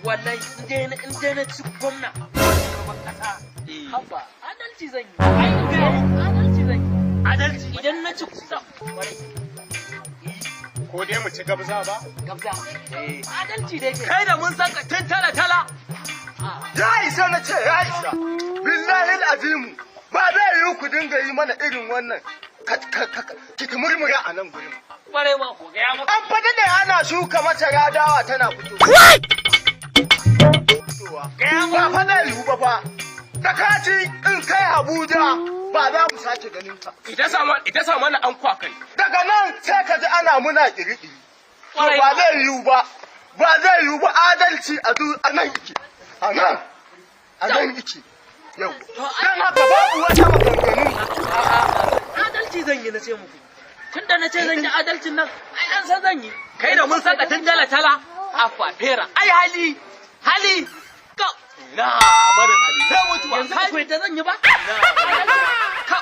Wallahi in dai na ci gwamna ko shugaban kasa, haba, adalci zan yi. Ai in ga adalci zan yi. Adalci. Idan na ci kusa, kwarai. Ko dai mu ci gabza ba? Gabza. Adalci dai ke. Kai da mun san ka tun tala tala. Ya isa, na ce ya isa. Billahi azimu ba zai yiwu ku dinga yi mana irin wannan ki murmura a nan gurin. Kwarai ma ko Gaya maka. An fada da ana shuka masara, dawa tana fito. Gaya Ba maka. fa zai yiwu ba fa. Da kaci in kai Abuja, ba za mu sake ganin ka. Ita sa mana an kwa kai. Daga nan sai ka ji ana muna kiri-kiri. To Kwarai ba ma. zai yiwu ba. Ba zai yiwu ba, adalci a nan yake. A nan. A nan yake. Yau. Don haka babu wata maganganu. Adalci zan yi, na ce muku. Tunda na ce zan yi adalcin nan, ai an san zan yi. Kai da mun san ka tun tala tala. Afa fera. Ai hali. Hali. Ka. Na barin hali. Sai mutuwa. Yanzu ba ku yadda zan yi ba? Ka.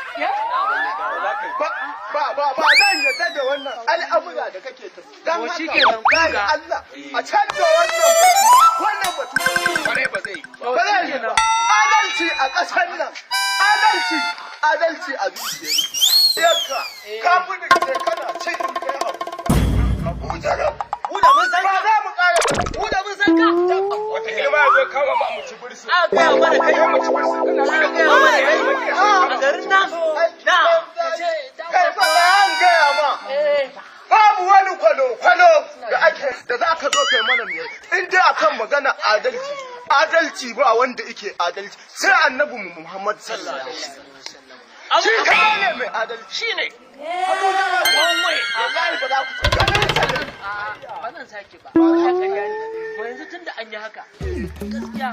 Ba ba ba ba zan yarda da wannan al'amura da kake ta. Don To haka shikenan, wallahi ga. Allah a canza wannan batu. Kwarai, ba zai yi ba. Ba zai yi ba. Adalci a ƙasar nan. Adalci, adalci a zuciya. Yakka ka fi da kana ce in kai abu. Abuja ga. Mu da mun san Ba ka. za mu ƙara. Mu da mun san ka. Wata ma ya zo kama mu mu ci bursu. A gaya mana kai. Kai mu ci bursu kana A gaya mana kai. A garin nan. Na. Kai fa an gaya ma. Babu wani kwalo-kwalo da ake da za ka zo kai mana miyar. In dai akan magana adalci, adalci ba wanda yake adalci sai Annabi mu Muhammad sallallahu alaihi wasallam. Shi kadai ne mai adalci. Shi ne. Wallahi ba za ku ganin sa ne. Ba zan sake ba. Ya karya ne. To yanzu tunda an yi haka, gaskiya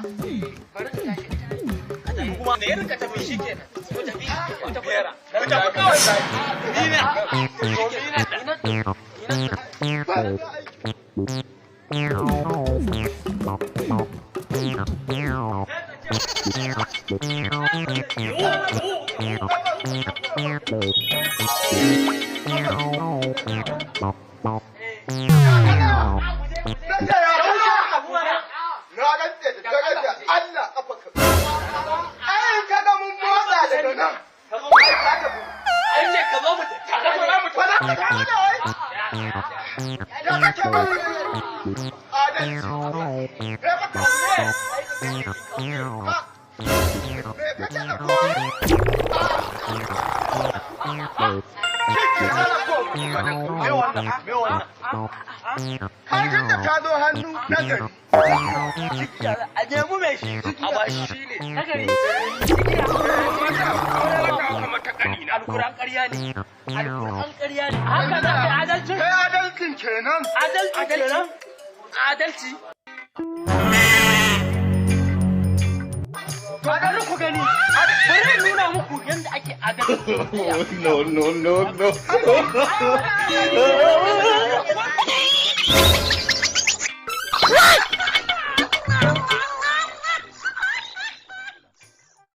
bari in tashi in tafi. Kuma da ya rinka tafi shi kenan. Mu tafi. Mu tafi. Mu tafi kawai. Ni ne. Ni na Ba da aiki. Na ce ya kusa. Na rantse da daraja Allah kafa ka. Ai ka ga mun motsa daga nan. Ai ka tafi. Ai ce ka zo mu tafi. Ka zo za mu Ba za ka tafi da wai. Ya kake bari adalci. Me ka tafi? Me kake da kowa? Shi ke tsara ko. Me wannan? Me wannan? Har tun da ka zo hannu na gari. A nemi mai shi. A ba shi ne. Nagari. Kuma ta ƙanina. Alkuran ƙarya ne. Alƙur'an ƙarya ne. Haka za ka yi adalci? Kai adalcin kenan. Adalci kenan. Adalci. To bari ku gani. Bari in nuna muku yadda ake adalci. No, no, no, no.